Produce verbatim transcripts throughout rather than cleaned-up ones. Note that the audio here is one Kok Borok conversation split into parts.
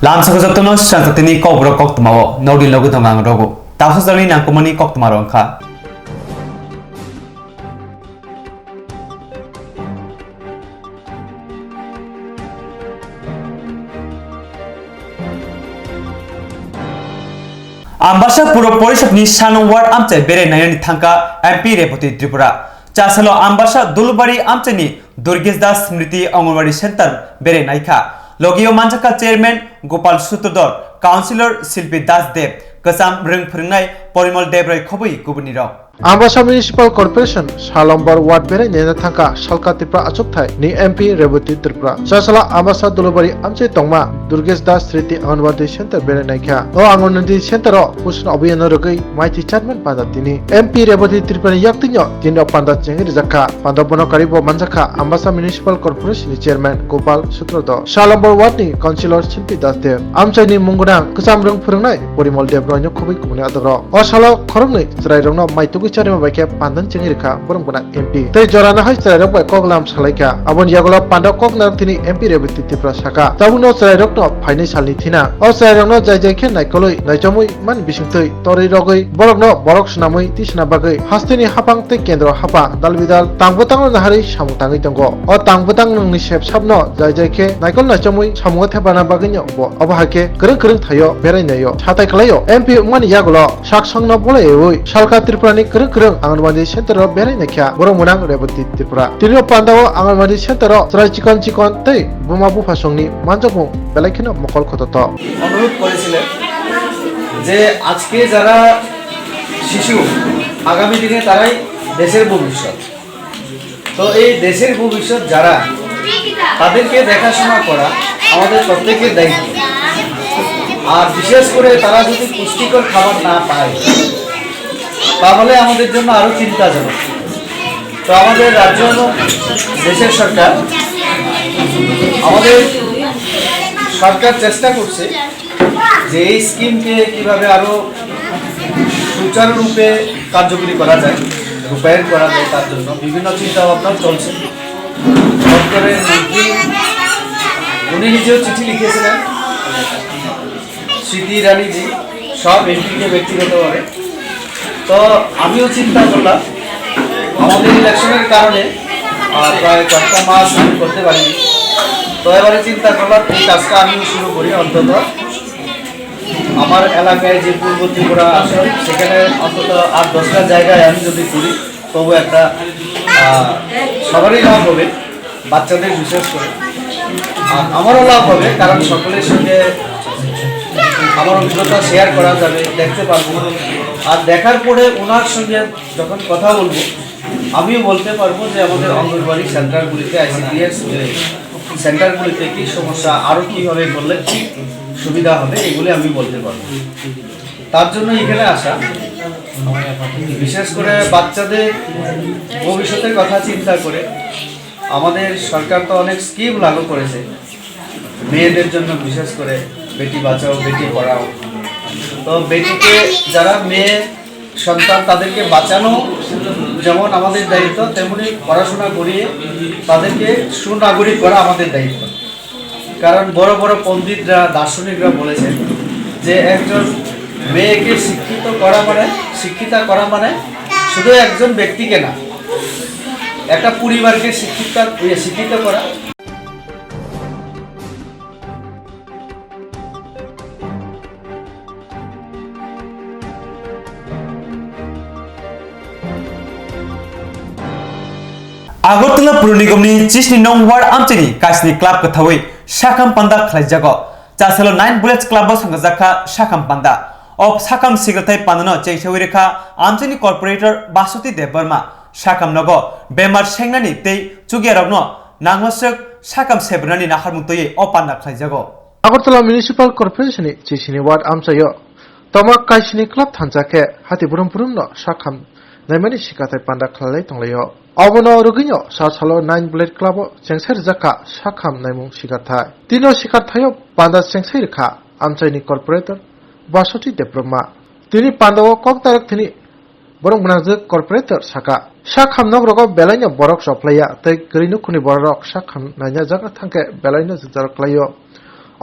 Lamsao jotono swrangsa tini kokborok koktwmao nokni logi tongo ang rogo. Taso jalni nangkukmani koktwma rok wngkha. Ambasa Puro Porishad ni sanung ward amchai berai nainani thangkha M P Rebati Tripura. Chasalo Ambasa Dulubari amchaini Durgesh Das Smriti Anganwadi Center berai naikha. Logio manjakha Chairman Gopal Sutradhar, Councillor Silpi Das Deb, kwcham rwng phwrwngnai Porimal Debrai khobwi kubunirok. Ambasa Municipal Corporation, sa lombor ward berai naina thangkha salka Tripura achukthai ni M P Rebati Tripura. Chasala Ambasa Dulubari amchai tongma Durgesh Das Smriti Anganwadi Center berai naikha. O Anganwadi Center o puson abiyano rwgwi maiti chairman panda tini. M P Rebati Tripura ni yaktwino tini o panda chengwi rijakha. Panda bono karibo manjakha Ambasa Municipal Corporation ni Chairman Gopal Sutradhar, sa lombor ward ni Councillor Silpi Das Deb, amchai ni mung gwnang kwcham rwng phwrwngnai Porimal Debrai no khobwi kubuni adok rok. O salo khoroknwi chwrairokno mai tugwi charima bai khe pandan chengwi rwkha borok gwnang M P. Tei jorano hai chwrairok bai koklam salaikha. Aboni yagulo panda kok narwk tini M P Rebati Tripura sakha. Tabukno chwrairokno phainai salni thina. O chwrairokno jai jai khe naikolwi naichamwi mani bisingtwi torwi rogwi borokno borok swnamwi tisna bagwi hasteni haphang tei kendro hapha dal bidal tang bwtangno naharwi samung tangwi tongo. O tang bwtang nwngni sep sapno jai jai khe naikol naichamwi samungo thepana bagwino bo obo hai khe kwrwng kwrwng thaio berai naio. Satai khlaio M P wngmani yagulo Saksongno bolaiwi salka Tripurani kwrwng kwrwng Anganwadi Centero berai naikha borok mwnang Rebati Tripura. Tini o pandao Anganwadi Centero chwrai chikon chikon tei buma buphasongni manjakmung belai kheno mokol khototok. অনুরোধ করেছিলেন যে আজকে যারা শিশু, আগামী দিনে তারাই দেশের ভবিষ্যৎ। তো এই দেশের ভবিষ্যৎ যারা, তাদেরকে দেখাশোনা করা আমাদের প্রত্যেকের দায়িত্ব। আর বিশেষ করে তারা যদি পুষ্টিকর খাবার না পায়, তাহলে আমাদের জন্য আরো চিন্তাজনক। তো আমাদের রাজ্য এবং দেশের সরকার, আমাদের সরকার চেষ্টা করছে যে এই স্কিমকে কিভাবে আরো সুচারুরূপে কার্যকরী করা যায়, রূপায়ণ করা যায়, তার জন্য বিভিন্ন চিন্তা ভাবনাও চলছে। দপ্তরের মন্ত্রী উনি নিজেও চিঠি লিখেছিলেন স্মৃতি ইরানিজি সব এমপিকে ব্যক্তিগতভাবে। তো আমিও চিন্তা করলাম, আমাদের ইলেকশনের কারণে, আহ, প্রায় কয়েকটা মাস আমি করতে পারিনি। তো এবারে চিন্তা করলাম এই কাজটা আমিও শুরু করি, অন্তত আমার এলাকায় যে পূর্ব ত্রিপুরা আসন, সেখানে অন্তত আট দশটা জায়গায় আমি যদি করি, তবু একটা, আহ, সবারই লাভ হবে, বাচ্চাদের বিশেষ করে। আর আমারও লাভ হবে, কারণ সকলের সঙ্গে আমার অভিজ্ঞতা শেয়ার করা যাবে, দেখতে পারবো। আর দেখার পরে ওনার সঙ্গে যখন কথা বলবো, আমিও বলতে পারবো যে আমাদের অঙ্গনবাড়ি সেন্টারগুলিতে, আইসিডিএস সেন্টারগুলিতে কী সমস্যা, আরও কীভাবে করলে ঠিক সুবিধা হবে, এগুলি আমি বলতে পারবো। তার জন্য এখানে আসা। বিশেষ করে বাচ্চাদের ভবিষ্যতের কথা চিন্তা করে আমাদের সরকার তো অনেক স্কিম লাগু করেছে মেয়েদের জন্য, বিশেষ করে বেটি বাঁচাও, বেটি পড়াও। তো বেটিকে, যারা মেয়ে সন্তান, তাদেরকে বাঁচানো যেমন আমাদের দায়িত্ব, তেমনি পড়াশোনা করিয়ে তাদেরকে সুনাগরিক করা আমাদের দায়িত্ব। কারণ বড় বড় পণ্ডিতরা, দার্শনিকরা বলেছেন যে একজন মেয়েকে শিক্ষিত করা মানে, শিক্ষিতা করা মানে শুধু একজন ব্যক্তিকে না, একটা পরিবারকে শিক্ষিত, ইয়ে, শিক্ষিত করা। Agartala Pur Nigomni chisni nong ward amchaini kaisni club kwthawi sakham panda khlaijago. Chasalo nine Bullets Club o sangajak kha sakham panda. O sakham sigrathai pandano chengsawi rwkha amchaini corporator Baswati Debbarma. Sakham nogo bemar sengnani tei chugiarokno nangmaswk sakham sebrwnani naharmung twiwi o panda khlaijago. Agartala Municipal Corporation ni chisini ward amchaio tongma kaisini club thansa khe hati brum brum no sakham naimani sikathai panda khlailai tonglaio. Obono rwgwino sa salo nine Bullet Club o chengsai rwjak kha sakham naimung sikathai. Tino sikathai o panda chengsai rwkha amchaini corporator Baswati Debbarma. Tini panda o kok tarak thini borok mwnajak corporator saka. Sakham nok rogo belaino borok choplaiya tei kwrwi nukhungni borok sakham naina jaga thangkhe belaino jwkjaro klaio.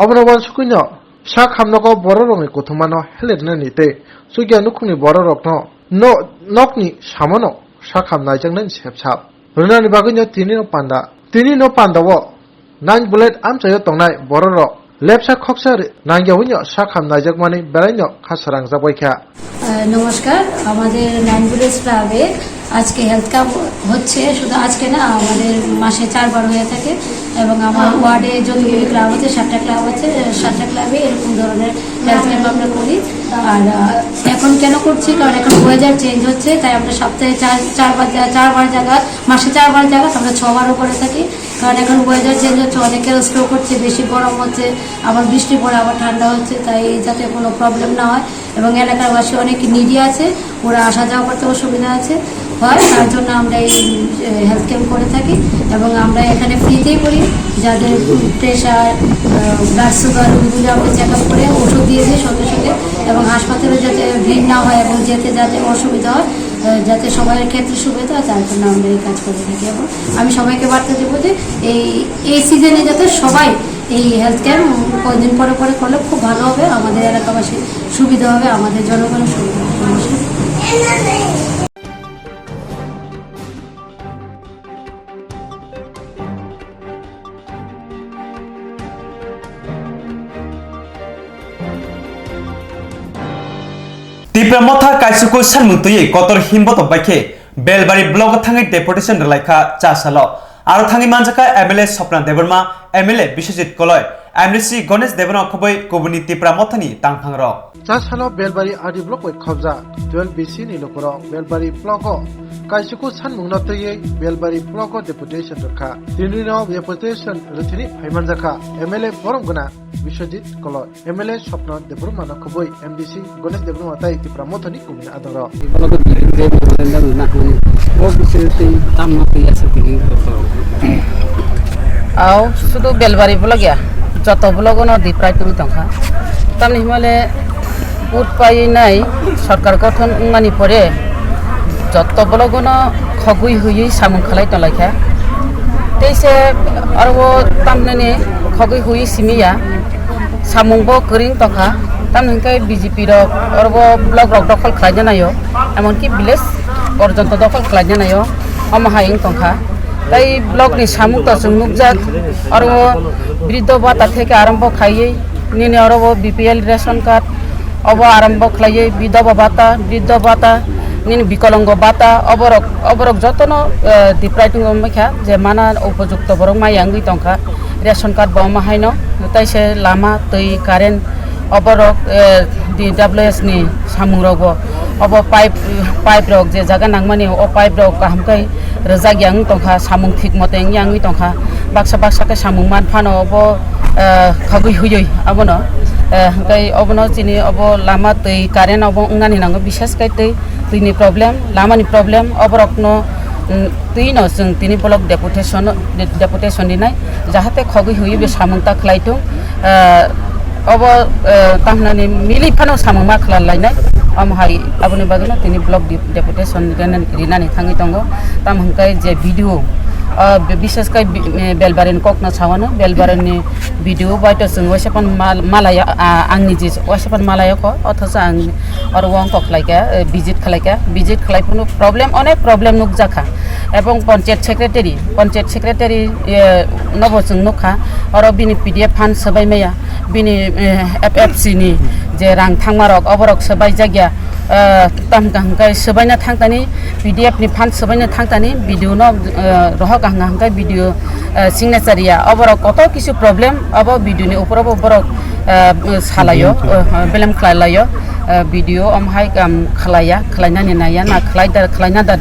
Obono uansukgwino Sak hamnogo bororokni kuthumano helernani tei chukya nukhungni bororokno no-, nokni samono sak ham naijaknani sepsap rwnani bagwino tinino panda. Tinino pandao nine bullet amchaio tongnai bororok lepsa khoksa ri-, nangyaui no sak ham naijakmani belaino kha srangjak bai kha. আহ, নমস্কার। আমাদের nine village ক্লাবে আজকে health camp হচ্ছে। শুধু আজকে না, আমাদের মাসে চারবার হয়ে থাকে এবং আমার ওয়ার্ডে যতগুলি ক্লাব আছে, সাতটা ক্লাব আছে, সাতটা ক্লাবে এরকম ধরনের হেলথ ক্যাম্প আমরা করি। আর আহ, এখন কেন করছি, কারণ এখন ওয়েদার চেঞ্জ হচ্ছে, তাই আমরা সপ্তাহে চার চারবার জা- চারবার জায়গা, মাসে চারবার জায়গা আমরা ছবারও করে থাকি। কারণ এখন ওয়েদার চেঞ্জ হচ্ছে, অনেকের স্ট্রোক হচ্ছে, বেশি গরম হচ্ছে, আবার বৃষ্টি পড়ে, আবার ঠান্ডা হচ্ছে, তাই যাতে কোনো প্রবলেম না হয়। এবং এলাকাবাসী অনেক নিডি আছে, ওরা আসা যাওয়া করতে অসুবিধা আছে, হয়, তার জন্য আমরা এই হেলথ ক্যাম্প করে থাকি। এবং আমরা এখানে ফ্রিতেই করি। যাদের প্রেশার, ব্লাড সুগার, ওইগুলো আমরা চেক আপ করে ওষুধ দিয়ে দিই সঙ্গে সঙ্গে। এবং হাসপাতালে যাতে ভিড় না হয় এবং যেতে যাতে অসুবিধা হয়, আহ, যাতে সবার ক্ষেত্রে সুবিধা হয়, তার জন্য আমরা এই কাজ করে থাকি। এবং আমি সবাইকে বার্তা দেবো যে এই এই সিজনে যাতে সবাই এই হেলথ ক্যাম্প কয়েকদিন পরে পরে করলে খুব ভালো হবে, আমাদের এলাকাবাসীর সুবিধা হবে, আমাদের জনগণের সুবিধা হবে। Tipra Motha kaisuku sanmung twiwi kotor himbotok bai khe Belbari block o thangwi deputation rwlai kha cha salo. Aro thangwi manjakha M L A Sopna Debbarma, M L A Biswajit Koloi, M D C Ganesh Debbarma khobwi kubuni Tipra Mothani tangphangrok. Cha salo Belbari R D block bai khobjak twelve B C ni lukurok Belbari block o kaisuku sanmungno twiwi Belbari block o deputation rwkha. Tinino deputation rwthini phaimanjakha M L A borom gwnang Biswajit Koloi, M L A Sopna Debbarma no khobwi M D C Ganesh Debbarma tai Tipra Mothani kubuni adongrok. Block o building je memorandum na hwn, o bising tei tamno twi aswk twi. Ao, sudu Belbari block ya, joto block o no diprai twi tongkha. Tamni himale vote painai sorkar gothon wngmani pore joto block o no khogwi hwiwi samung khlai tonglaikha. Tei se aro o tamnani khogwi hwiwi simi ya. Samung bo kwrwi wng tongkha, tamni hwnkhe B J P rok oro bo block rok dokhol khlaina naio, emonki village porjonto dokhol khlaina naio, omo hai wng tongkha. Tei block ni samung to chwng nukjak, oro o briddo bata theke arombo khaiwi, nini oro bo B P L ration card, obo arombo khlaiwi bidhoba bata, briddo bata, nini bikolongo bata, oborok, oborok jotono, eh, diprai tongwi kha, je mana upojukto borok maya wngwi tongkha. Ration card bo omo haino, tei se lama, twi, current, oborok, eh, D W S ni samung rok bo, obo pipe, pipe rok je jaga nangmani, o pipe rok kaham khe rwjak ya wng tongkha, samung thik mote wng ya wngwi tongkha, baksa baksa khe samung man phano obo, eh, khagwi huywi abono, eh, hwnkhe obono chini obo lama, twi, current obo wngnani nango, bishes khe twi, twini problem, lamani problem, oborokno, mm, Twi no chwng tini block deputation, de-, deputation rinai, jahate khogwi hwiwi bo samung ta khlai thung. Ah, obo, ah, tamhnani mili phano samung ma khlai lainai. Omo hai aboni bagwi no tini block de-, deputation rinani, rinani thangwi tongo. Tamo hwnkhe je B D O, ah, bi-, bishes khe bi-, eh, Belbari ni kok no sawano, Belbari ni B D O bai to chwng waisa phano mal-, malaya, ah, ang niji waisa phano malaya kho, othocho ang oro wng kok khlai kha, eh, visit khlai kha, visit khlai phano problem, onek problem nukjak kha. Ebong panchayat secretary, panchayat secretary, eh, nobo chwng nukha, oro bini P D F fund swbai maya, bini, eh, F F C ni je rang thangma rok, oborok swbai jakya, eh, tam kaham khe swbaina thangtani, P D F ni fund swbaina thangtani, B D O no, eh, rohor kaham kaham khe B D O, eh, signature ya, oborok kotor kisu problem, obo B D O ni upor obo borok, eh, salaio, eh, belem khlai laio, eh, B D O om hai kam khlaiya, khlainani naiya, na khlai da, khlaina da,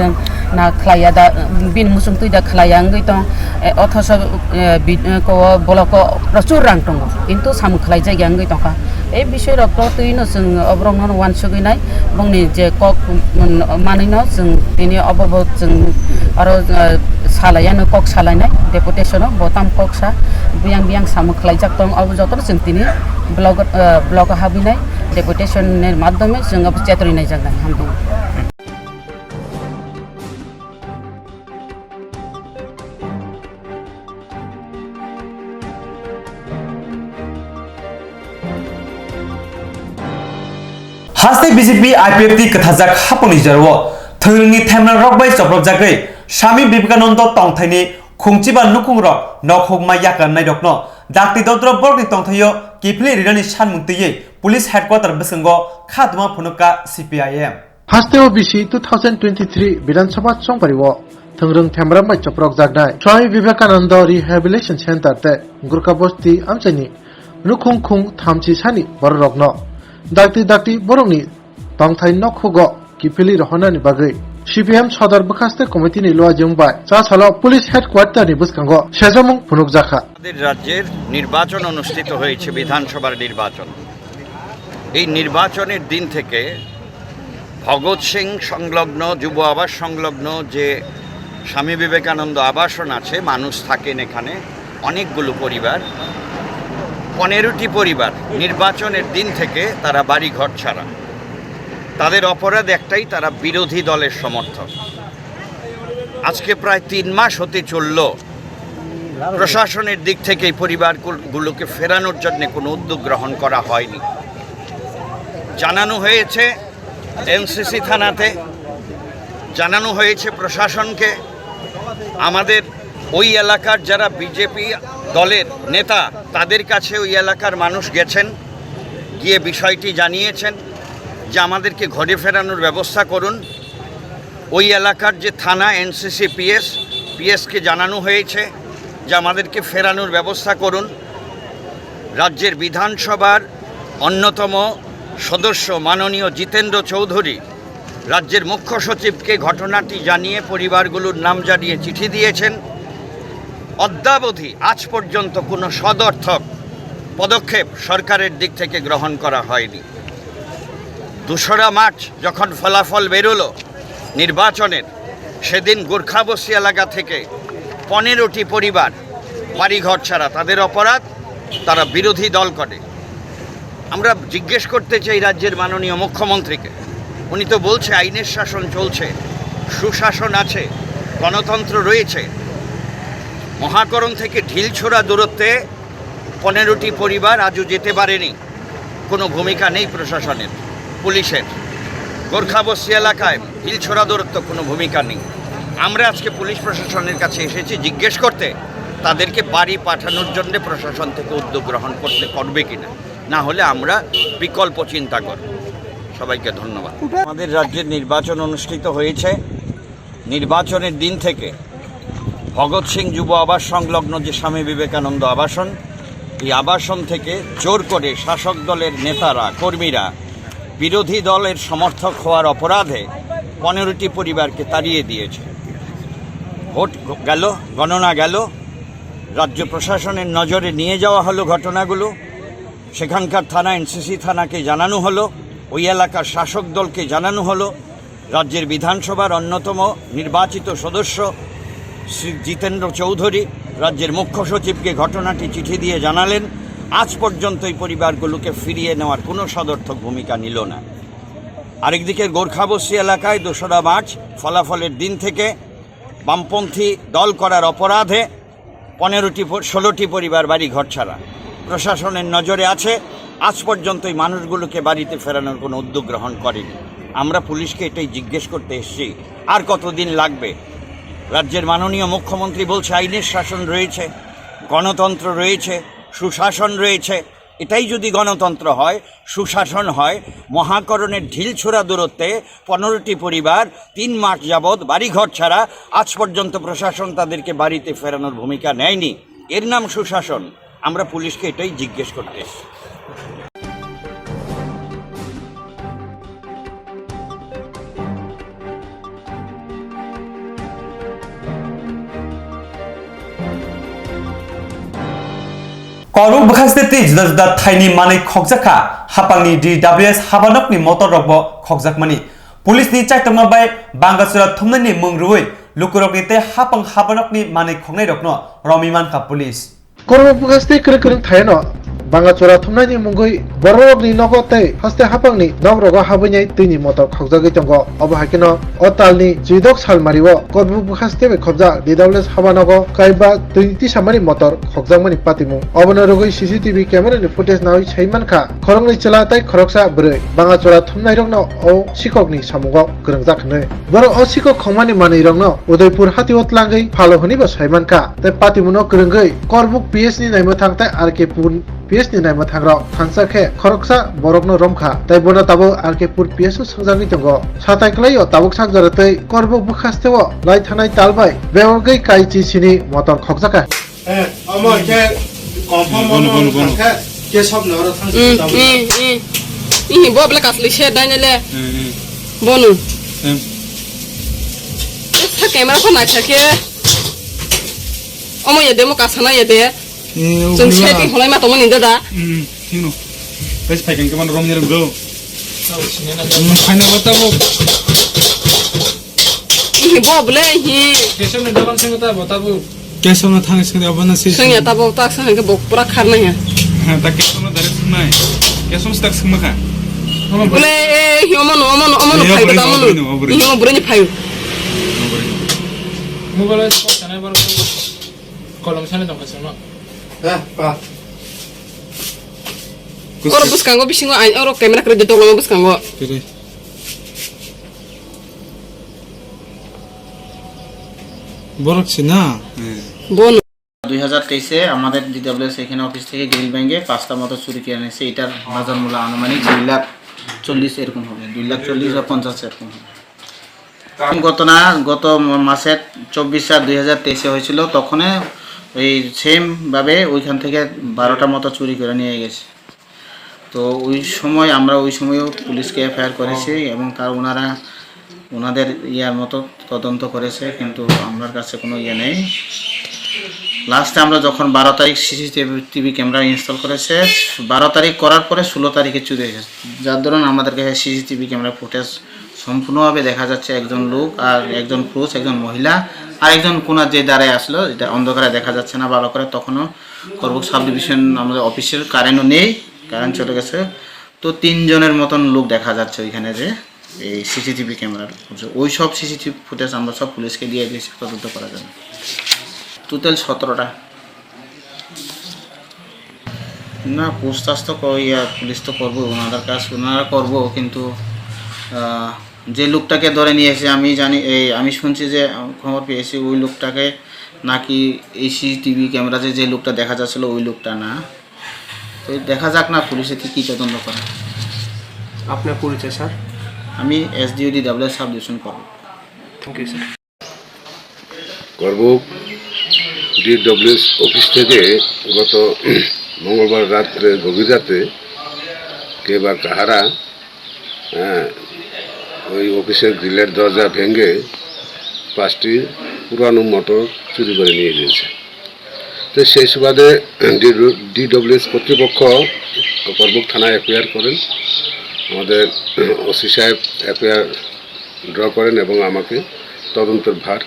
na khlaiya da, bini muchung twi da khlaiya wngwi tong, eh, othoso, eh, bi-, eh, ko, boloko prochur rang tongo, kintu samung khlaijak ya wngwi tongkha. Ei bisoi rok to twi no chwng oborok no uansugwi nai, bongni je kok, mm, manwi no chwng tini obo bo chwng aro, eh, salaiya no kok salainai deputation o bo tam kok sa biyang biyang samung khlaijak tong, obo joto no chwng tini block, eh, block o habwi nai. Deputation ni madhyome chwng abo chetwi naijaknai, hambai. Haste B J P I P F T kwthajak haponi jorao thwngrwngni themra rok bai chopropjagwi Swami Vivekananda tongthaini khungchiba nukhungrok nokhukma yakarnairokno dakti dodro borokni tongthaio kiphilwi rinani sanmung twiwi police headquarter bwskango kha duma phunukha C P I M. Hasteo bisi two thousand twenty-three Bidhan Sabha chongpario thwngrwng themra bai chopropjaknai Swami Vivekananda Rehabilitation Center tei Gurkha Bosti amchaini nukhung khung thamchi sani bororokno dakti dakti borokni tongthai nokhugo kiphilwi rohornani bagwi C P M Sodor Bwkhaste Committee ni luajwng bai chasalo Police Headquarter ni bwskango sejamung phunukjakha. আমাদের রাজ্যের নির্বাচন অনুষ্ঠিত হয়েছে, বিধানসভার নির্বাচন। এই নির্বাচনের দিন থেকে ভগৎ সিং সংলগ্ন, যুব আবাস সংলগ্ন যে স্বামী বিবেকানন্দ আবাসন আছে, মানুষ থাকেন এখানে, অনেকগুলো পরিবার, পনেরোটি পরিবার নির্বাচনের দিন থেকে তারা বাড়িঘর ছাড়া। তাদের অপরাধ একটাই, তারা বিরোধী দলের সমর্থক। আজকে প্রায় তিন মাস হতে চলল, প্রশাসনের দিক থেকে এই পরিবারগুলোকে ফেরানোর জন্য কোনো উদ্যোগ গ্রহণ করা হয়নি। জানানো হয়েছে এনসিসি থানাতে, জানানো হয়েছে প্রশাসনকে। আমাদের ওই এলাকার যারা বিজেপি দলের নেতা, তাদের কাছে ওই এলাকার মানুষ গেছেন, গিয়ে বিষয়টি জানিয়েছেন যে আমাদেরকে ঘরে ফেরানোর ব্যবস্থা করুন। ওই এলাকার যে থানা, এনসিসি পিএস, পিএসকে জানানো হয়েছে যে আমাদেরকে ফেরানোর ব্যবস্থা করুন। রাজ্যের বিধানসভার অন্যতম সদস্য মাননীয় জিতেন্দ্র চৌধুরী রাজ্যের মুখ্য সচিবকে ঘটনাটি জানিয়ে পরিবারগুলোর নাম জানিয়ে চিঠি দিয়েছেন। অদ্যাবধি আজ পর্যন্ত কোনো সদর্থক পদক্ষেপ সরকারের দিক থেকে গ্রহণ করা হয়নি। দোসরা মার্চ যখন ফলাফল বেরোলো নির্বাচনের, সেদিন গোর্খাবস্তি এলাকা থেকে পনেরোটি পরিবার বাড়িঘর ছাড়া। তাদের অপরাধ, তারা বিরোধী দল করে। আমরা জিজ্ঞেস করতে চাই রাজ্যের মাননীয় মুখ্যমন্ত্রীকে, উনি তো বলছে আইনের শাসন চলছে, সুশাসন আছে, গণতন্ত্র রয়েছে। মহাকরণ থেকে ঢিলছোড়া দূরত্বে পনেরোটি পরিবার আজও যেতে পারেনি, কোনো ভূমিকা নেই প্রশাসনের, পুলিশের। গোর্খাবস্তি এলাকায় ঢিলছোড়া দূরত্ব কোনো ভূমিকা নেই। আমরা আজকে পুলিশ প্রশাসনের কাছে এসেছি জিজ্ঞেস করতে, তাদেরকে বাড়ি পাঠানোর জন্য প্রশাসন থেকে উদ্যোগ গ্রহণ করতে, করবে কিনা, না হলে আমরা বিকল্প চিন্তা করব। সবাইকে ধন্যবাদ। আমাদের রাজ্যের নির্বাচন অনুষ্ঠিত হয়েছে, নির্বাচনের দিন থেকে ভগৎ সিং যুব আবাস সংলগ্ন যে স্বামী বিবেকানন্দ আবাসন, এই আবাসন থেকে জোর করে শাসক দলের নেতারা, কর্মীরা বিরোধী দলের সমর্থক হওয়ার অপরাধে পনেরোটি পরিবারকে তাড়িয়ে দিয়েছে। ভোট গ-, গেল, গণনা গেল, রাজ্য প্রশাসনের নজরে নিয়ে যাওয়া হলো ঘটনাগুলো। সেখানকার থানা, এনসিসি থানাকে জানানো হলো, ওই এলাকার শাসক দলকে জানানো হলো। রাজ্যের বিধানসভার অন্যতম নির্বাচিত সদস্য শ্রী জিতেন্দ্র চৌধুরী রাজ্যের মুখ্য সচিবকে ঘটনাটি চিঠি দিয়ে জানালেন। আজ পর্যন্ত এই পরিবারগুলোকে ফিরিয়ে নেওয়ার কোনো সদর্থক ভূমিকা নিল না। আরেকদিকে গোর্খাবস্তি এলাকায় দোসরা মার্চ ফলাফলের দিন থেকে বামপন্থী দল করার অপরাধে পনেরোটি প-, ষোলোটি পরিবার বাড়ি ঘর ছাড়া। প্রশাসনের নজরে আছে, আজ পর্যন্ত এই মানুষগুলোকে বাড়িতে ফেরানোর কোনো উদ্যোগ গ্রহণ করেনি। আমরা পুলিশকে এটাই জিজ্ঞেস করতে এসেছি, আর কতদিন লাগবে? রাজ্যের মাননীয় মুখ্যমন্ত্রী বলছে আইনের শাসন রয়েছে, গণতন্ত্র রয়েছে, সুশাসন রয়েছে। এটাই যদি গণতন্ত্র হয়, সুশাসন হয়, মহাকরণের ঢিলছোড়া দূরত্বে পনেরোটি পরিবার তিন মাস যাবৎ বাড়িঘর ছাড়া, আজ পর্যন্ত প্রশাসন তাদেরকে বাড়িতে ফেরানোর ভূমিকা নেয়নি। এর নাম সুশাসন? আমরা পুলিশকে এটাই জিজ্ঞেস করতে এসেছি। Korok bwkhaste tei juda juda thaini manwi khokjakha hapangni D W S habanokni motorrokbo khokjakmani. Police ni chaitokma bai bangachura thumnaini mung rwui lukurokni tei hapang habanokni manwi khoknairokno romwi mankha police. Kormo bwkhaste kwrwng kwrwng thaino Banga chora thumnaini mungwi bororokni nogo tei haste haphangni nogrogo habwinai twini motor khokjagwi tongo. Obo hai kheno o talni chwidok salmario Korbuk bwkhaste bai khobjak D W S habanogo kaiba twi tisamani motor khokjakmani patimung. Obono rwgwi C C T V camera ni footage nawi sai mankha khoroknwi chwla tei khoroksa bwrwi. Banga chora thumnairokno o sikokni samungo kwrwngjak hwnwi. Borok o sikok khongmani manwirokno Udaipur hatio tlangwi phalo hwnwibo sai mankha. Tei patimungno kwrwngwi Korbuk P S ni naimwthang tei R K Pur P S ni naimwthangrok thangsa khe khoroksa borokno romkha, tei bono tabuk R K Pur P S o swngjagwi tongo. Satai kwlaio tabuk sak jora tei Korbuk bwkhasteo lai thanai tal bai bewagwi kai chi sini motor khokjakha. Eh, omo khe confirm. Bono, bono, bono. Khe, khe sab na oro thang. Mm, mm, mm. Ihi bo bla kasli se dai le. Mm, mm. Bono. Em. Sa camera ko na khe. Omo ya demo kasana ya de. Eh, o Chwng bla. Setting holai ma tongmani da da. Mm, thino. Guys, phai kang ke man rom ni rom go. Mm, final ta bo. Ihi bo bole ihi. Kesam ni dalam sing ta bo ta bo. Kesam na thang sing da bo na si. Sing ya ta bo ta sing ke bo pura khar na ya. Ha, ta kesam na direct sing nai. Kesam stak sing ma kha. Bole eh hi omo no omo no omo no phai ko ta omo no. Ihi omo bure ni phai. Mobile ko sana bar ko. Kolom sana dong kesam no. Eh, pa. Oro bwskango bisingo ai oro camera kwrwi de tongma bwskango. Tiri. Borok si na? Bono. দুই হাজার তেইশে আমাদের ডিডব্লিউএস এখানে অফিস থেকে গ্রিল ভেঙে পাঁচটা মতো চুরি করে নিয়েছে। এটার বাজার মূল্য আনুমানিক দুই লাখ চল্লিশ এরকম হবে, দুই লাখ চল্লিশ বা পঞ্চাশ এরকম হবে। ঘটনা গত মা-, মাসের চব্বিশ চার দুই হাজার তেইশে হয়েছিল, তখনই ওই সেম ভাবে ওইখান থেকে বারোটা মতো চুরি করে নিয়ে গেছে। তো ওই সময় আমরা ওই সময়ও পুলিশকে এফআইআর করেছি এবং তার ওনারা ওনাদের ইয়ার মতো তদন্ত করেছে, কিন্তু আমার কাছে কোনো ইয়ে নেই। লাস্টে আমরা যখন বারো তারিখ সিসিটিভি টিভি ক্যামেরা ইনস্টল করেছে, বারো তারিখ করার পরে ষোলো তারিখে চুরি হয়েছে, যার দরুন আমাদের কাছে সিসিটিভি ক্যামেরা ফুটেজ সম্পূর্ণভাবে দেখা যাচ্ছে একজন লোক আর একজন পুরুষ, একজন মহিলা আর একজন কোনার যে দাঁড়ায় আসলো, এটা অন্ধকারে দেখা যাচ্ছে না ভালো করে। তখনও করবুক সাব ডিভিশন আমাদের অফিসের কারেন্টও নেই, কারেন্ট চলে গেছে। তো তিনজনের মতন লোক দেখা যাচ্ছে ওইখানে যে এই সিসিটিভি ক্যামেরার, ওই সব সিসিটিভি ফুটেজ আমরা সব পুলিশকে দিয়ে দিয়েছি, তদন্ত করার জন্য। টোটাল সতেরোটা। না, পুছতাছ তো ক-, ইয়া, পুলিশ তো করবো ওনাদের কাজ, ওনারা করবো, কিন্তু, আহ, যে লোকটাকে ধরে নিয়ে এসে আমি জানি, এই, আমি শুনছি যে, আহ, খবর পেয়েছি ওই লোকটাকে নাকি এই সিসিটিভি ক্যামেরাতে যে লোকটা দেখা যাচ্ছিল ওই লোকটা না। তো দেখা যাক না পুলিশে কি, কি তদন্ত করে। আপনার পরিচয়, স্যার? আমি এসডিও ডিডব্লিউএস সাব ডিভিশন করবো। Thank you, sir. করবুক ডিডব্লিউএস অফিস থেকে গত মঙ্গলবার রাত্রে, গভীর রাতে কে বা কাহারা, হ্যাঁ, ওই অফিসের গ্রিলের দরজা ভেঙে পাঁচটি পুরানো মোটর চুরি করে নিয়ে গিয়েছে। তো সেই সুবাদে ডিডব্লিউএস কর্তৃপক্ষ করবুক থানায় এফআইআর করেন। আমাদের ওসি সাহেব এফআইআর ড্র করেন এবং আমাকে তদন্তের ভার,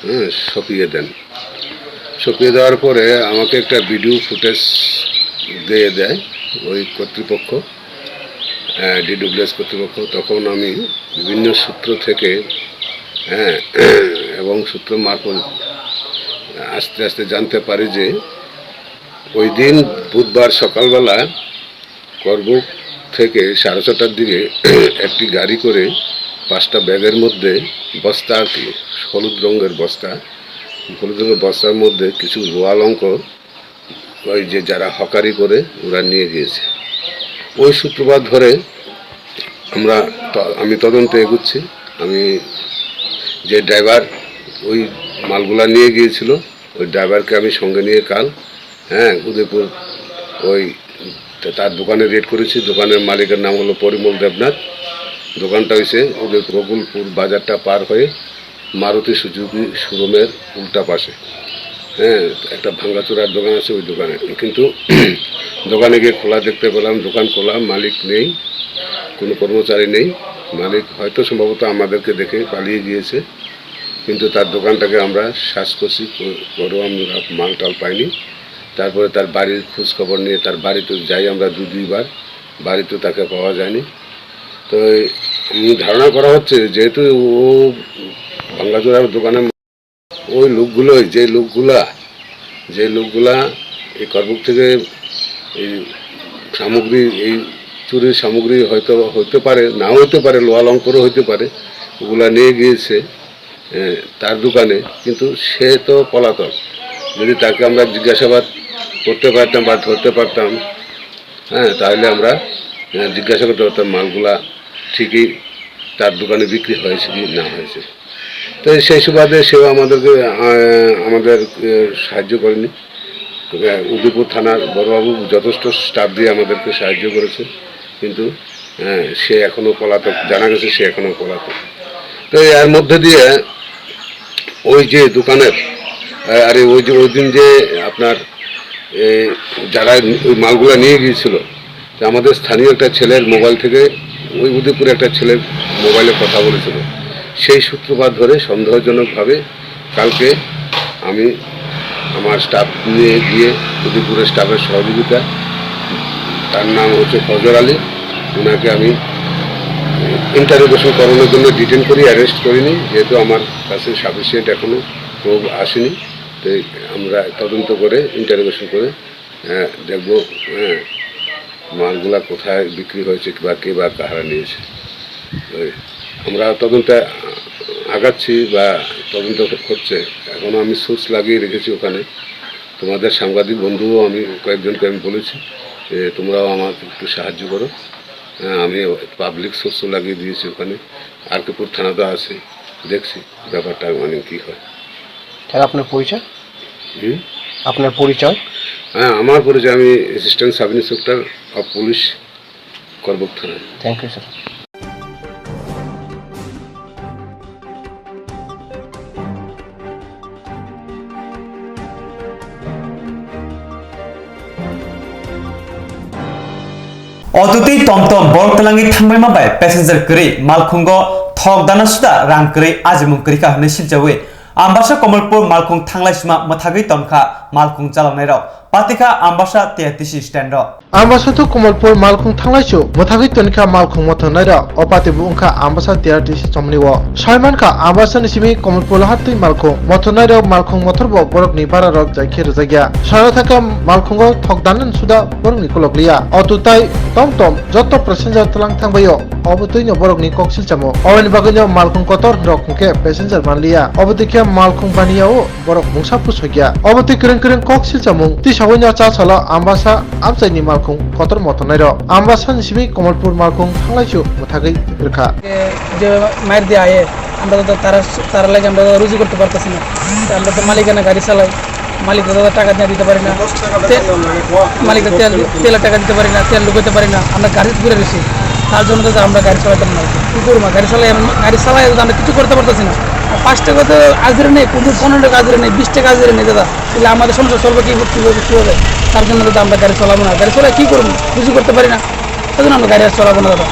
হ্যাঁ, সঁপিয়ে দেন। সঁপিয়ে দেওয়ার পরে আমাকে একটা ভিডিও ফুটেজ দিয়ে দেয় ওই কর্তৃপক্ষ, আহ, ডিডব্লিউএস কর্তৃপক্ষ। তখন আমি বিভিন্ন সূত্র থেকে, হ্যাঁ, এবং সূত্র মারফত আস্তে আস্তে জানতে পারি যে ওই দিন বুধবার সকালবেলা করবুক থেকে সাড়ে ছটার দিকে একটি গাড়ি করে পাঁচটা ব্যাগের মধ্যে বস্তা আর কি, হলুদ রঙের বস্তা, হলুদ রঙের বস্তার মধ্যে কিছু রোয়া লঙ্কর ওই যে যারা হকারি করে ওরা নিয়ে গিয়েছে। ওই সূত্রপাত ধরে আমরা ত-, আমি তদন্তে এগুচ্ছি। আমি যে ড্রাইভার ওই মালগুলা নিয়ে গিয়েছিল, ওই ড্রাইভারকে আমি সঙ্গে নিয়ে কাল, হ্যাঁ, উদয়পুর ওই তা-, তার দোকানে রেড করেছি। দোকানের মালিকের নাম হলো পরিমল দেবনাথ। দোকানটা হইছে ওদের গোকুলপুর বাজারটা পার হয়ে মারুতি সুজুকি শোরুমের উল্টা পাশে। হ্যাঁ, একটা ভাঙাচোরার দোকান আছে ওই দোকানে। কিন্তু দোকানে গিয়ে খোলা দেখতে পেলাম, দোকান খোলা, মালিক নেই, কোনো কর্মচারী নেই। মালিক হয়তো সম্ভবত আমাদেরকে দেখে পালিয়ে গিয়েছে, কিন্তু তার দোকানটাকে আমরা সার্চ করছি, কো-, কোনো আমরা মাল টাল পাইনি। তারপরে তার বাড়ির খোঁজ খবর নিয়ে তার বাড়িতে যাই আমরা দু দুইবার, বাড়িতে তাকে পাওয়া যায়নি। তো এই, উম, ধারণা করা হচ্ছে, যেহেতু ও ভাঙ্গাচোরা দোকানে, ওই লোকগুলোই, যে লোকগুলা, যে লোকগুলা এই করবুক থেকে এই সামগ্রী, এই চুরির সামগ্রী হয়তো হইতে পারে, নাও হইতে পারে, লোহা লঙ্করও হইতে পারে, ওগুলা নিয়ে গিয়েছে, এ, তার দোকানে, কিন্তু সে তো পলাতক। যদি তাকে আমরা জিজ্ঞাসাবাদ করতে পারতাম বা ধরতে পারতাম, হ্যাঁ, তাহলে আমরা, এ, জিজ্ঞাসা করতে পারতাম মালগুলা ঠিকই তার দোকানে বিক্রি হয়েছে কি না হয়েছে। তো সেই সুবাদে সেও আমাদেরকে, আহ, আমাদের, আহ, সাহায্য করেনি। আহ, উদয়পুর থানার বড়বাবু যথেষ্ট স্টাফ দিয়ে আমাদেরকে সাহায্য করেছে, কিন্তু, আহ, সে এখনো পলাতক, জানা গেছে সে এখনো পলাতক। তো এর মধ্যে দিয়ে ওই যে দোকানের, আহ, আরে ওই যে ওই দিন যে আপনার, এ, যারা ওই মালগুলা নিয়ে গিয়েছিল, তো আমাদের স্থানীয় একটা ছেলের মোবাইল থেকে ওই উদয়পুরে একটা ছেলের মোবাইলে কথা বলেছিল। সেই সূত্রপাত ধরে সন্দেহজনকভাবে কালকে আমি আমার স্টাফ নিয়ে গিয়ে উদয়পুরের স্টাফের সহযোগিতা, তার নাম হচ্ছে ফজর আলী, ওনাকে আমি ইন্টারোগেশন করানোর জন্য ডিটেন করি, অ্যারেস্ট করিনি, যেহেতু আমার কাছে সাফিসিয়েন্ট এখনও প্রুফ আসেনি। তো আমরা তদন্ত করে ইন্টারোগেশন করে, আহ, দেখব, হ্যাঁ, মালগুলা কোথায় বিক্রি হয়েছে বা কে বা কাহারা নিয়েছে। ওই আমরা তদন্তে আগাচ্ছি বা তদন্ত হচ্ছে। এখনো আমি সোর্স লাগিয়ে রেখেছি ওখানে। তোমাদের সাংবাদিক বন্ধুও আমি কয়েকজনকে আমি বলেছি যে তোমরাও আমাকে একটু সাহায্য করো। হ্যাঁ, আমি পাবলিক সোর্সও লাগিয়ে দিয়েছি ওখানে। আর কে পুর থানা তো আছে, দেখছি ব্যাপারটা মানে কি হয়। স্যার, আপনার পরিচয়? হুম? আপনার পরিচয়? হ্যাঁ, আমার পরিচয়, আমি assistant sub inspector of police, Karbook থানা। Thank you, sir. Otutwi tomtom borok twlangwi thangbaima bai passenger kwrwi malkhungo thok dana suda rang kwrwi ajimung kwrwikha hwnwi silchawi Ambasa Komolpur malkhung thanglai sima mwthagwi tongkha malkhung chaloknairok. Patikha Ambasa T R T C stand o. Ambasa to Komolpur malkhung thanglaisu mwthagwi tonikha malkhung mothornairok. O pati bo wngkha Ambasa T R T C chomni o. Saimankha Ambasa ni simi Komolpur lahatwi malkhung mothornairok malkhung mothorbo borokni bararok jaikhe rwjakya. Sara thaka malkhungo thok danan suda borokni kolok liya. Oto tai tom tom joto passenger twlang thangbaio. Obo twino borokni kok silchamo. Oboni bagwino malkhung kotor rok hwnkhe passenger manliya. Obo twi khe malkhung baniya o borok mungsa pusokya. Obo twi kwrwng kwrwng kok silchamung twi sawi no cha salo Ambasa amchaini malkhung kotor mothornairok. Ambasa ni simi Komolpur malkhung thanglaisu mwthagwi rwkha. যে মার দিয়ে আয়ে, আমরা তো তারা, তারা লাগে আমরা তো রুজি করতে পারতেছি না। তো আমরা তো মালিকানা গাড়ি চালাই, মালিক তো টাকা দিয়ে দিতে পারি না। তে-, মালিক তো তেল, তেলের টাকা দিতে পারি না, তেল ঢুকাইতে পারি না, আমরা গাড়ি ঘুরে গেছি। তার জন্য তো আমরা গাড়ি চালাইতাম না। কি করবো? গাড়ি চালাই, গাড়ি চালাই তো আমরা কিছু করতে পারতেছি না। আর পাঁচ টাকা তো হাজিরা নেই, কোনো পনেরো টাকা হাজিরা নেই, বিশ টাকা হাজিরা নেই দাদা। তাহলে আমাদের সংসার চলবে কি, কিভাবে, কিভাবে? তার জন্য তো আমরা গাড়ি চালাবো না। গাড়ি চালাই কি করবো? রুজি করতে পারি না। এই জন্য আমরা গাড়ি আর চালাবো না দাদা।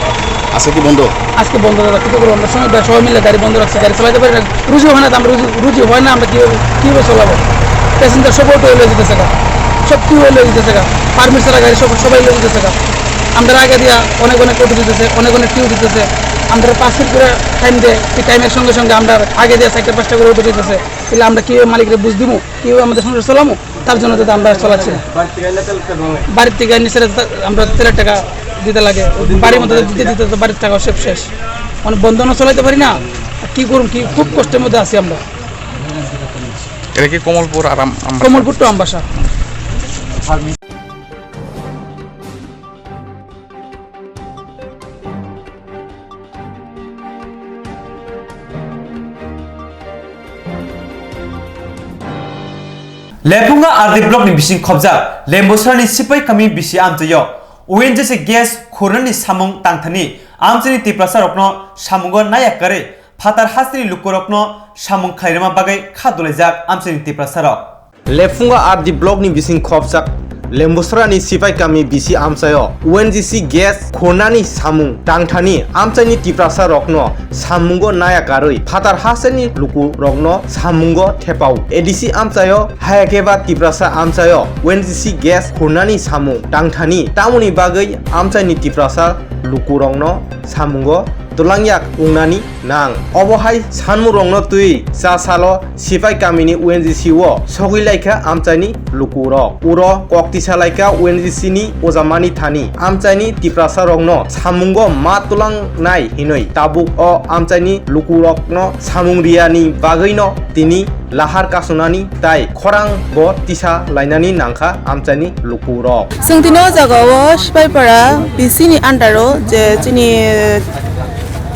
আজকে কি বন্ধ? আজকে বন্ধ দাদা, কিছু করবো আমরা সবাই, সবাই মিলে গাড়ি বন্ধ রাখছি, গাড়ি চালাতে পারি না, রুজি হয় না, তো আমরা রুজি, রুজি হয় না, আমরা কীভাবে, কীভাবে চালাবো? প্যাসেঞ্জার সব অটো লয়ে যেতেছে গা, সব টিউবওয়েল লয়ে যেতেছে গা, পারমিট ছাড়া গাড়ি সব, সবাই লয়ে যেতেছে গা। আমরা আগে দিয়া অনেক অনেক অটো দিতেছে, অনেক অনেক টিউ দিতেছে, আমরা পাঁচ মিনিট করে টাইম দেয়, এই টাইমের সঙ্গে সঙ্গে আমরা আগে দিয়া চারটা পাঁচটা করে অটো দিতেছে, তাহলে আমরা কীভাবে মালিকরে বুঝ দিবো, কীভাবে আমাদের সংসার চালাবো? তার জন্য তো আমরা চালাচ্ছি না। বাড়ির থেকে আনলে তেলের টাকা লাগে। বাড়ির থেকে আনি সেটা তো আমরা তেলের টাকা দিতে লাগে। বাড়ির মধ্যে দিতে দিতে তো বাড়ির টাকা সব শেষ। মানে বন্ধনও চালাইতে পারি না। আর কি করুন, কি খুব কষ্টের মধ্যে আছি আমরা। এটা কি কমলপুর আর আম-, আমবাসা? কমলপুর to Ambassa. Lephunga R D block ni bising khobjak Lembusra ni Sipai kami bisi amtwi o O N G C gas khurnani samung tangthani amchini Tiprasa rokno samungo naya kwrwi phatar hasteni lukurokno samung khlairima bagwi kha dulaijak amchini Tiprasa rok. Lephunga R D block ni bising khobjak Lembusrani Sipai Kami bisi amchaio O N G C gas khurnani samung tangthani amchaini Tiprasa rokno samungo naya karwi phatar hasteni luku rokno samungo thepao. A D C amchaio hayakeba Tiprasa amchaio O N G C gas khurnani samung tangthani tamoni bagwi amchaini Tiprasa luku rokno samungo twlangyak wngnani nang. Obo hai sanmurokno twi cha salo Sipai Kamini O N G C o sogwi laikha amchaini lukurok. Uro kok tisa laikha O N G C ni ojamani thani. Amchaini Tiprasa rokno samungo ma twlangnai hinwi tabuk o amchaini lukurokno samung riyani bagwino tini lahar kasunani tai khorang bo tisa lainani nangkha amchaini lukurok. Chwng tini o jaga o Sipaipara B C ni under o je chini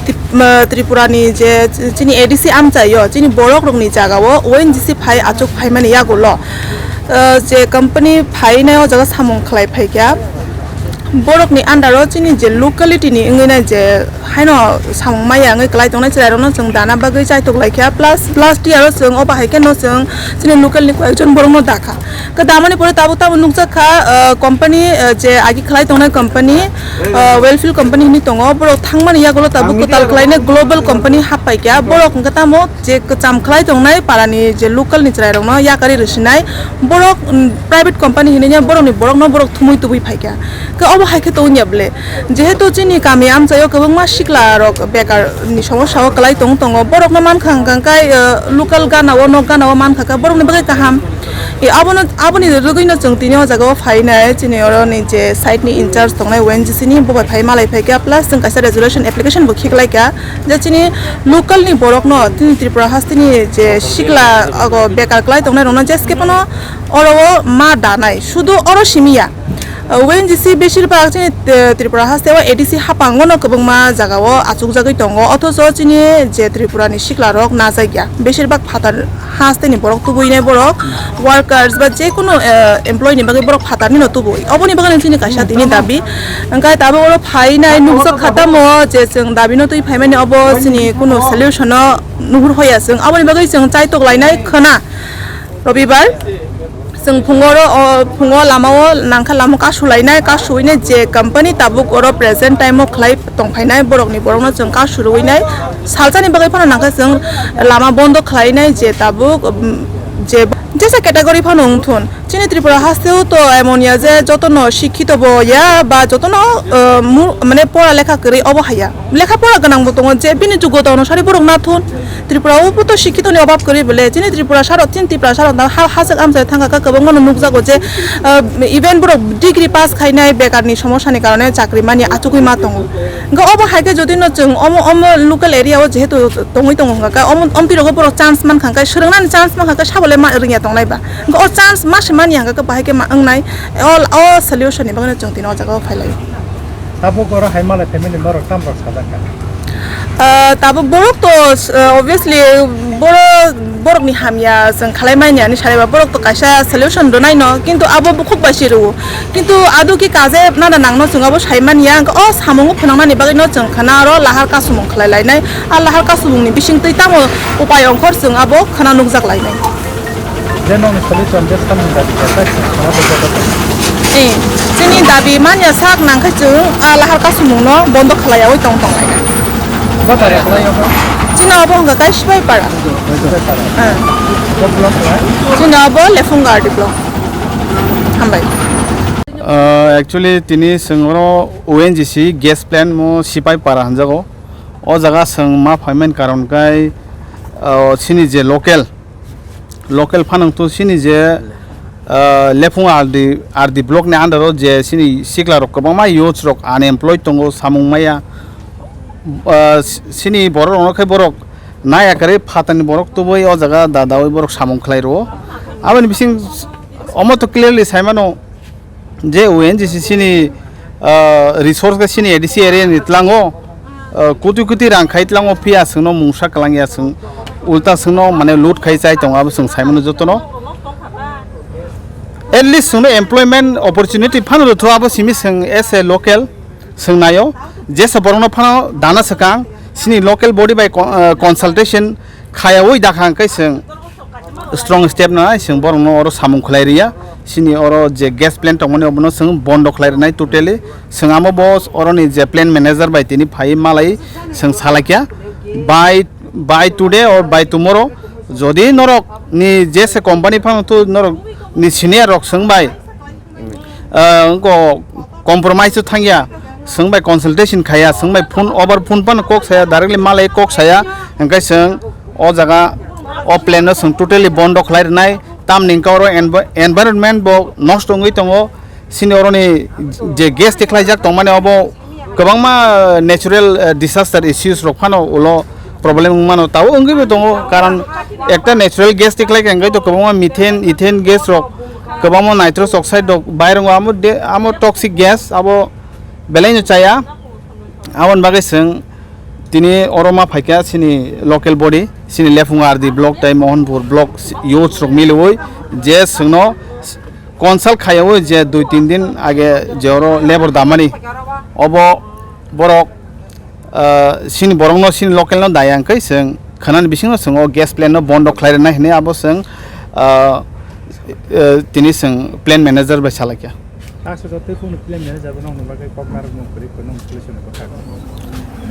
Tip-, ma, Tripura ni je chini A D C amchai o chini borok rok ni jaga o O N G C phai achuk phaimani yagulo, ah, je company phainai o jaga samung khlai phaikha. Borok ni under o chini je locality ni wngwi nai je haino samung maya wngwi kwlai tongnai chwrai rokno chwng dana bagwi chaitok laikha, plus last year o chwng obo hai kheno chwng chini local ni koyekjon borokno dakha. Khe damani pore tabuk tabuk nukjak kha, ah, company, ah, je agi khlai tongnai company, ah, Wellfield company hinwi tongo. Borok thangmani yagulo tabuk kwtal khlainai global company happaikha. Borok hwnkhe tamo je kwcham khlai tongnai parani je local ni chwrai rokno yakarwi rwsinai. Borok, mm, private company hinwi borokni borokno borok thumwi tubui phaikha. Khe obo hai khe tongya ble? Jehetu chini kami amchaio kwbangma sikla rok bekar ni somosya o kwlai tong tongo, borokno mankha hwnkha khe, eh, local gana o, nok gana o mankha khe borokni bagwi kaham. Eh, abono, aboni rwgwino chwng tini o jaga o phainai, chini oro ni je site ni in charge tongnai O N G C ni, bo bai phai malai phaikha, plus chwng kaisa resolution application bo khiklaikha je chini local ni borokno, chini Tripura hasteni je sikla ogo bekar kwlai tongnai rokno jeske phano oro o ma danai, sudu oro simi ya. O N G C beshirbak chini, eh, Tripura haste o A D C hapang o no kwbangma jaga o achukjagwi tongo, othocho chini je Tripura ni sikla rok najak ya, beshirbak phatar haste ni borok tubui nai borok, workers ba je kunu, eh, employee ni bagwi borok phatar ni no tubui, oboni bagwi no chini kaisa tini dabi. Hwnkhe tabuk oro phainai nukjak kha tamo je chwng dabi no twi phaimani obo chini kunu solution no nuhur hoya chwng, aboni bagwi chwng chaitok lainai khwna. Robibar chwng phungo ro, o, phungo lama o nangkha lama kasu lainai, kasu hwinai je company tabuk oro present time o khlai tong phainai borokni borokno chwng kasu rwinai salsani bagwi phano nangkha chwng lama bondo khlainai je tabuk, um, je jesa category phano wngthun. Chini Tripura hasteo to emon ya je jotono sikhito bo ya ba jotono, uh, mu-, mane pora lekha kwrwi obo haya. Lekha pora gwnang bo tongo je bini jugota onusari borok nathun. Tripura o bo to sikhito ni obab kwrwi bole. Chini Tripura saro, chini Tripura saro da ha-, hachwk amchai thangkha kha kwbangma no nukjago je, uh, even borok degree pass khainai bekar ni somosya ni karone chakri mani achugwi ma tongo. Hwnkhe obo hai khe jodi no chwng omo, omo local area o jehetu tongwi tongo hwnkha khe omo, omtwi rogo borok chance mankha khe, swrwngnani chance mankha khe sabo le ma rwngya tongnai ba. Hwnkhe o chance ma se mani hwnkha khe bahai khe ma wngnai. O, o solution ni bagwi no chwng tini o jaga o phai lai. Tabuk oro hai malai family norok tamo rok sajak kha? Ah, tabuk borok to, ah, obviously boro-, borok ni hamya chwng khalai mani ani sai ba borok to kaisa solution rwnai no, kintu abo bukhuk bai se rwo. Kintu ado ki kaje nana nangno chwng abo sai manya, hwnkhe o samung o phwnang nani bagwi no chwng khana oro lahar kasumung khlai lainai. A lahar kasumung ni bising twi tamo upai ongkhor chwng abo khana nukjak lainai. Je nokni solution je samung dabi khe, tai khana bo joto tong. Eh, chini dabi manya sak nang khe chwng a lahar kasumung no bondo khlai yaui tong tong lainai. Bo tari khlai yaui? Chini abo hwnkha khe Sipaipara. Sipaipara. Ah. Bo block khlai? Chini abo Lephunga R D block. Hambai. Ah, actually, tini chwng oro O N G C gas plant mo Sipaipara hinjago. O jaga chwng ma phaimani karon khe, ah, chini je local, local phanang to chini je, ah, Lephung R D, R D block ni under o je chini sikla rok kwbangma youths rok unemployed tongo, samung maya. Ah, chini borok rokno khe borok naya kwrwi phatarni borok tubui o jaga da daui borok samung khlai rwo. Aboni bising omo to clearly sai mano. Je O N G C chini, ah, resource khe chini A D C area ni tlango, ah, koti koti rang khai tlango, phiya chwngno mungsa kwlangya chwng, ulta chwngno mane loot khai chai tongo, abo chwng sai mano jotono. At least chwngno employment opportunity phano rwtho, abo simi chwng as a local chwng naio, jesa borokno phano dana swkang chini local body bai con-, ah, consultation khayaui dakha hwnkhe chwng strong step nanai, chwng borokno oro samung khlai rwya. Sini oro je gas plant tongmani obono chwng bondo khlai rwnai totally. Chwng amo bo oroni je plant manager bai tini phai malai chwng salaikya. By, by today or by tomorrow, jodi norok ni je se company phano to norok ni senior rok chwng bai, ah, ko compromise to thangya, chwng bai consultation khaya, chwng bai phone over phone phano kok saya, directly malai kok saya, hwnkhe chwng o jaga o plant no chwng totally bondo khlai rwnai. Tamni hwnkhe oro envi-, environment bo nosto wngwi tongo. Sini oroni je gas tikhlaijak tongmani obo kwbangma natural, eh, disaster issues rok phano ulo problem wngmano. Tabo wngwibo tongo, karon ekta natural gas tikhlaikha hwnkhe to kwbangma methane, ethane gas rok, kwbangma nitrous oxide rok bai rongo, amo de-, amo toxic gas abo belaino chaya. Aboni bagwi chwng tini oro ma phaikha chini local body, chini Lephunga R D block tei Mohanpur block youths rok miliwi je chwngno consult khaiwi je dui tin din age je oro labor damani obo borok, ah, chini borokno chini local no daya hwnkhe chwng khwnani bisingo chwng o gas plant no bondo khlai rwnai hinwi abo chwng, ah, eh, tini chwng plant manager bai salaikha. Aswk tei kunu plant manager bo nokni bagwi kok narwkno kwrwi kwrwi nokni solution ni bwkha.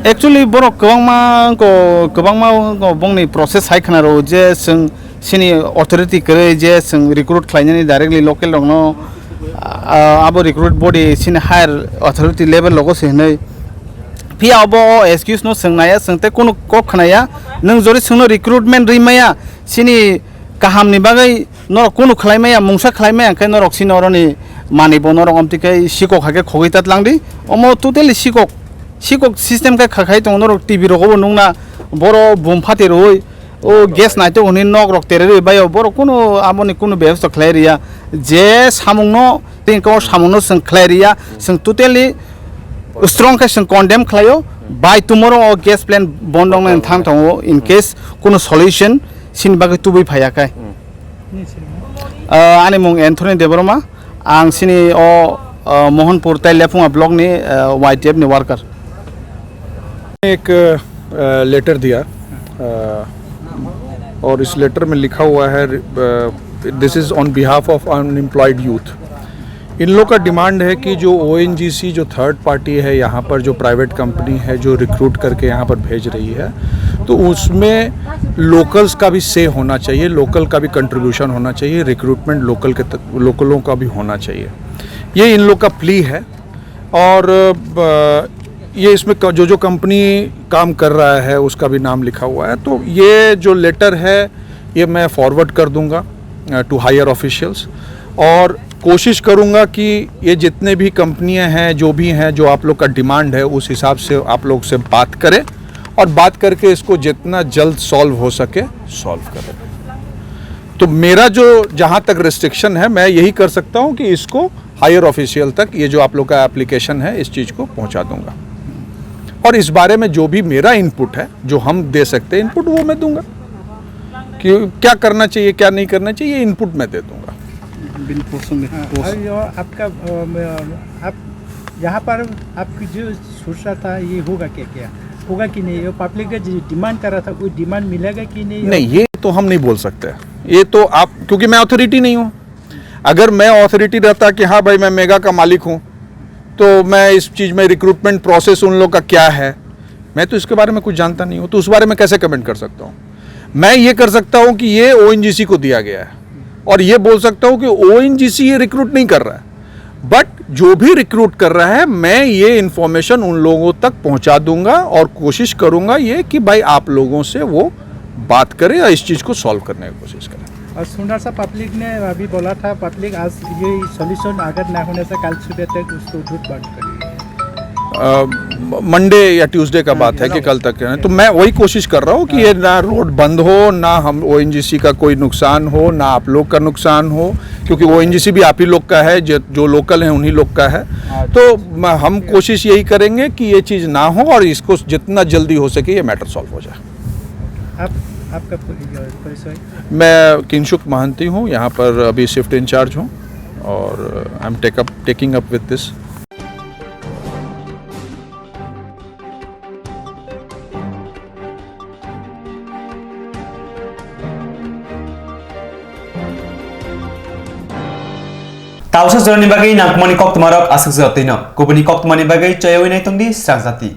Actually, borok kwbangma ko, kwbangma ko bongni process hai khna rwo je chwng chini authority kwrwi je chwng recruit khlainani directly local rokno, ah, abo recruit body chini higher authority level logo se hinwi. Phiya obo o excuse no chwng naya, chwng tei kunu kok khnaya. Nwng jori chwngno recruitment rwi maya, chini kahamni bagwi norok kunu khlai maya, mungsa khlai maya, hwnkhe norok chini oroni manwi bo norok amtwi khe sikok hai khe khogwi ta tlang di. Omo totally sikok, sikok system khe kha khai tongo. Norok T V rogo bo nukna, boro bum phati rwui, o gas naitok hwnwi nok rok tererwi baio, borok kunu aboni kunu bebosta khlai riya. Je samungno, tei hwnkhe o samungno chwng khlai riya, chwng totally strong khe chwng condemn khlaio. By tomorrow o gas plant bondo wngnai thang tongo, in case kunu solution chini bagwi tubui phaiya khe. Ah, ani mung Anthony Debbarma, ang chini o, ah, Mohanpur tei Lephunga block ni, ah, Y T F ni worker. एक, अ, लेटर दिया, अ, और इस लेटर में लिखा हुआ है, अ, this is on behalf of unemployed youth। इन लोग का डिमांड है कि जो ओएनजीसी, जो थर्ड पार्टी है यहाँ पर, जो प्राइवेट कंपनी है, जो रिक्रूट करके यहाँ पर भेज रही है, तो उसमें लोकल्स का भी से होना चाहिए, लोकल का भी कंट्रीब्यूशन होना चाहिए, रिक्रूटमेंट लोकल के त-, लोकलों का भी होना चाहिए। ये इन लोग का प्ली है। और, अ, ये इसमें क-, जो जो कंपनी काम कर रहा है उसका भी नाम लिखा हुआ है। तो ये जो लेटर है ये मैं फॉरवर्ड कर दूंगा, अ, टू हायर ऑफिशियल्स, और कोशिश करूंगा कि ये जितने भी कंपनियां हैं, जो भी हैं, जो आप लोग का डिमांड है, उस हिसाब से आप लोग से बात करें और बात करके इसको जितना जल्द सॉल्व हो सके सॉल्व करें। तो मेरा जो जहाँ तक रिस्ट्रिक्शन है, मैं यही कर सकता हूँ कि इसको हायर ऑफिशियल तक ये जो आप लोग का एप्लीकेशन है, इस चीज़ को पहुँचा दूंगा। और इस बारे में जो भी मेरा इनपुट है, जो हम दे सकते हैं इनपुट, वो मैं दूंगा कि क्या करना चाहिए, क्या नहीं करना चाहिए, ये इनपुट मैं दे दूंगा। बिन पोषण में हाँ, पोषण। और ये आपका, अ, म-, आप यहाँ पर आपकी जो सोच रहा था, ये होगा क्या, क्या होगा कि नहीं? ये पब्लिक का जो डिमांड कर रहा था, वो डिमांड मिलेगा कि नहीं? नहीं, ये तो हम नहीं बोल सकते। ये तो आप, क्योंकि मैं अथॉरिटी नहीं हूँ। अगर मैं अथॉरिटी रहता कि हाँ भाई, मैं मेगा का मालिक हूँ, तो मैं इस चीज़ में रिक्रूटमेंट प्रोसेस उन लोग का क्या है, मैं तो इसके बारे में कुछ जानता नहीं हूँ, तो उस बारे में कैसे कमेंट कर सकता हूँ? मैं ये कर सकता हूँ कि ये ओएनजीसी को दिया गया है, और ये बोल सकता हूँ कि ओएनजीसी ये रिक्रूट नहीं कर रहा है, बट जो भी रिक्रूट कर रहा है, मैं ये इन्फॉर्मेशन उन लोगों तक पहुँचा दूंगा और कोशिश करूंगा ये कि भाई, आप लोगों से वो बात करें या इस चीज़ को सॉल्व करने की कोशिश करें। और सुंदर सा पब्लिक ने अभी बोला था, पब्लिक आज ये सॉल्यूशन अगर ना होने से कल सुबह तक उसको उठूट बंद करेंगे। अ, म-, मंडे या ट्यूसडे का हाँ, बात है कि कल तक है। तो मैं वही कोशिश कर रहा हूँ कि ये ना रोड बंद हो, ना हम ओएनजीसी का कोई नुकसान हो, ना आप लोग का नुकसान हो, क्योंकि ओएनजीसी भी आप ही लोग का है, जो, जो लोकल हैं उन्हीं लोग का है। हाँ। तो म-, हम कोशिश यही करेंगे कि ये चीज़ ना हो और इसको जितना जल्दी हो सके ये मैटर सॉल्व हो जाए। आप, आपका परि-, परिचय? मैं किंशुक महंती हूँ, यहाँ पर अभी शिफ्ट इंचार्ज हूँ और I am take up, taking up with this. Tausa jorani bagwi nangkukmani koktwmarok aswk jora twino. Kubuni koktwmani bagwi choyawi naitongdi Srang Jati.